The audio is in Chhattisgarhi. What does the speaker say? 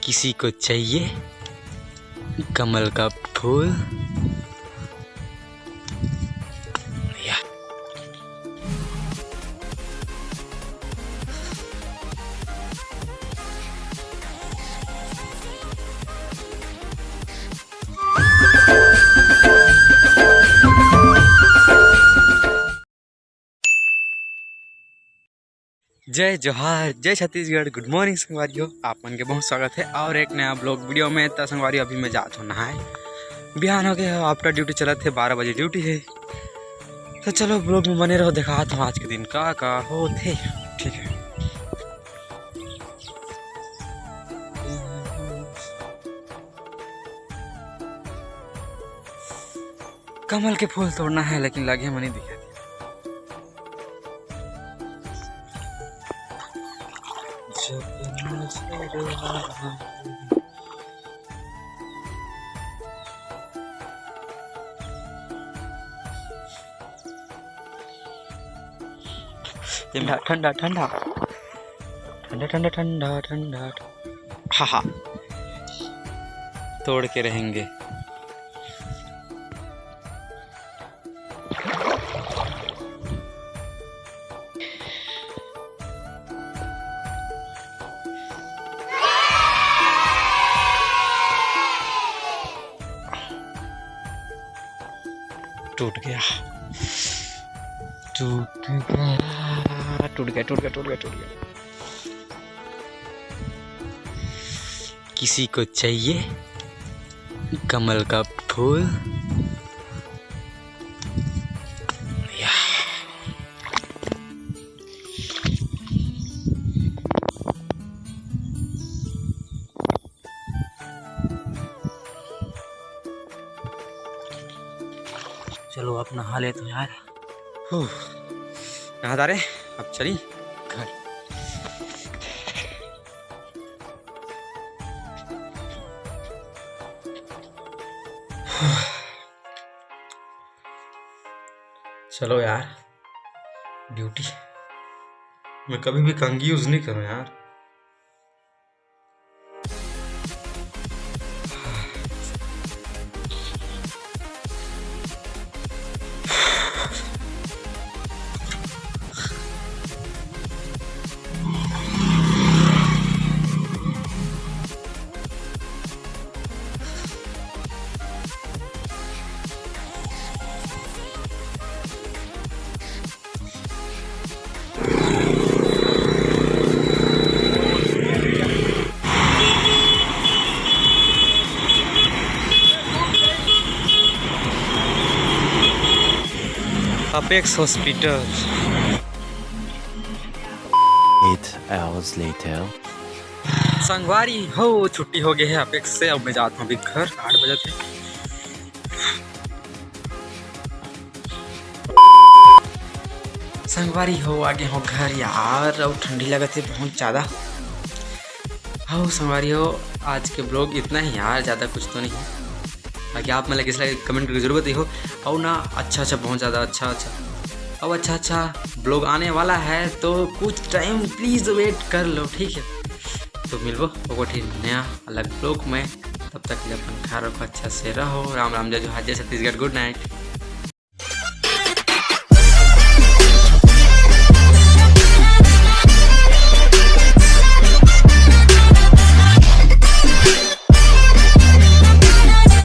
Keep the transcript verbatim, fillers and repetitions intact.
किसी को चाहिए कमल का फूल? या। जय जोहार, जय छत्तीसगढ़। गुड मॉर्निंग संगवारी हो, आप मन के बहुत स्वागत है और एक नया ब्लॉग वीडियो में। त संगवारी हो, अभी मैं जात हूँ नहाए, बिहान हो गया है, आफ्टर ड्यूटी चलत है, बारह बजे ड्यूटी है। तो चलो ब्लॉग में बने रहो, दिखात हूँ आज के दिन का का होत है। ठीक है, कमल के फूल तोड़ना है, लेकिन लगे में नहीं दिखे। ठंडा, ठंडा, ठंडा, ठंडा, ठंडा, ठंडा, ठंडा, ठंडा। हाँ, हाँ, तोड़ के रहेंगे। टूट गया, टूट गया, टूट गया, टूट गया, टूट गया, टूट गया। किसी को चाहिए कमल का फूल? या। चलो, अब नहा लेते हैं यार। हूँ, नहा डारे, अब चली घर। चलो यार, ड्यूटी। मैं कभी भी कंघी यूज़ नहीं करूँ यार। Apex hospital. Eight hours later. संगवारी हो, छुट्टी हो गई है अपेक्स से। अब मैं जाता हूँ अभी घर, आठ बजे थे। संगवारी हो, आगे हो घर यार, अउ ठंडी लगत है बहुत ज़्यादा। हो संगवारी हो, आज के ब्लॉग इतना ही यार, ज़्यादा कुछ तो नहीं है। बाकी आप मन ला कइसे लगे, कमेंट करके जरूर बताइए। अउ ना, अच्छा अच्छा, बहुत ज़्यादा अच्छा अच्छा, अब अच्छा अच्छा ब्लॉग आने वाला है, तो कुछ टाइम प्लीज़ वेट कर लो, ठीक है? तो मिलबो ओको ठीक नया अलग ब्लॉग में। तब तक के लिए अपन ख्याल रखो, अच्छा से रहो। राम राम, जय जोहार, जय छत्तीसगढ़, गुड नाइट।